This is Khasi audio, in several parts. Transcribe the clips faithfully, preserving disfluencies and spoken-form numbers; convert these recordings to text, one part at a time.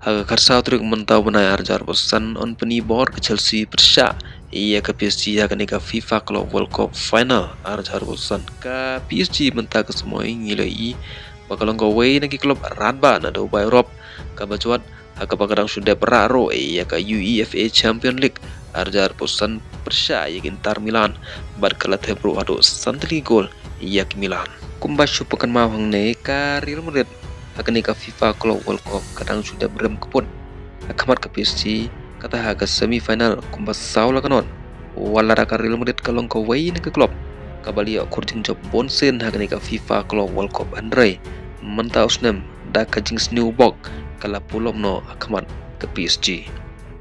Ha ka khatsaw tarik mynta u bnai arhajar arphew san yn pyni bor ka Chelsea pyrshah ïa ka P S G ha kane ka FIFA Club World Cup final arhajar arphew san. Ka P S G mynta ka sngi ngi la ïohi ba ka long kawei na ki club radbah na dewbah Europe kaba jwat ha kaba ka dang shu dep rah ruh ïa ka UEFA Champion League arhajar arphew san pyrshah ïa ka Inter Milan bad ka la thep ruh haduh san tylli ki gol ïa ka Milan. Kumba shu pynkynmaw hangne, ka Real Madrid ha kane ka FIFA Club World Cup ka dang shu dep rem kput ha khmat ka P S G, kata ha ka semi final kumba saw la ka not. Wat lada ka Real Madrid ka long kawei na ki club kaba la ïoh khur jingjop bun sien ha kane ka FIFA Club World Cup, hynrei mynta u snem da ka jingsniew bok ka la pulom noh ha khmat ka P S G.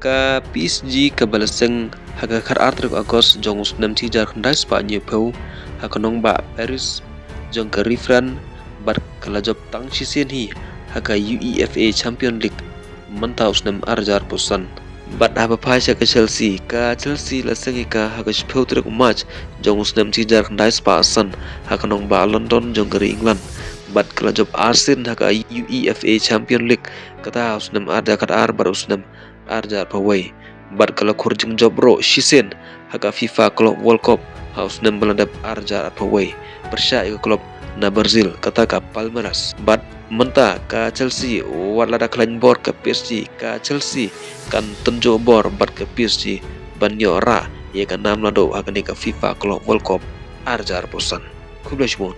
Ka P S G kaba la seng ha ka khatar tarik August jong u snem shi hajar khyndai spah hynñiewphew ha ka nongbah Paris jong ka ri France, bad ka la jop tang shisien hi ha ka UEFA Champion League mynta u snem arhajar arphew san. Bad haba phai sha ka Chelsea, ka Chelsea la seng ïa ka ha ka shiphew tarik March jong u snem shi hajar khyndai spah san ha ka nongbah London jong ka ri England, bad ka la jop arsien ha ka UEFA Champion League, kata ha u snem arhajar khatar bad u snem arhajar arphew wei, bad ka la khur jingjop ruh shisien ha ka FIFA Club World Cup ha u snem ba la dep arhajar arphew wei pyrshah ïa ka club na Brazil, kata ka Palmeiras. Bad mynta ka Chelsea, wat lada khlaiñ bor ka P S G, ka Chelsea kan tynjuh bor bad ka P S G ban ïoh rah ïa ka nam naduh ha kane ka FIFA Club World Cup arhajar arphew san. Khublei shibun.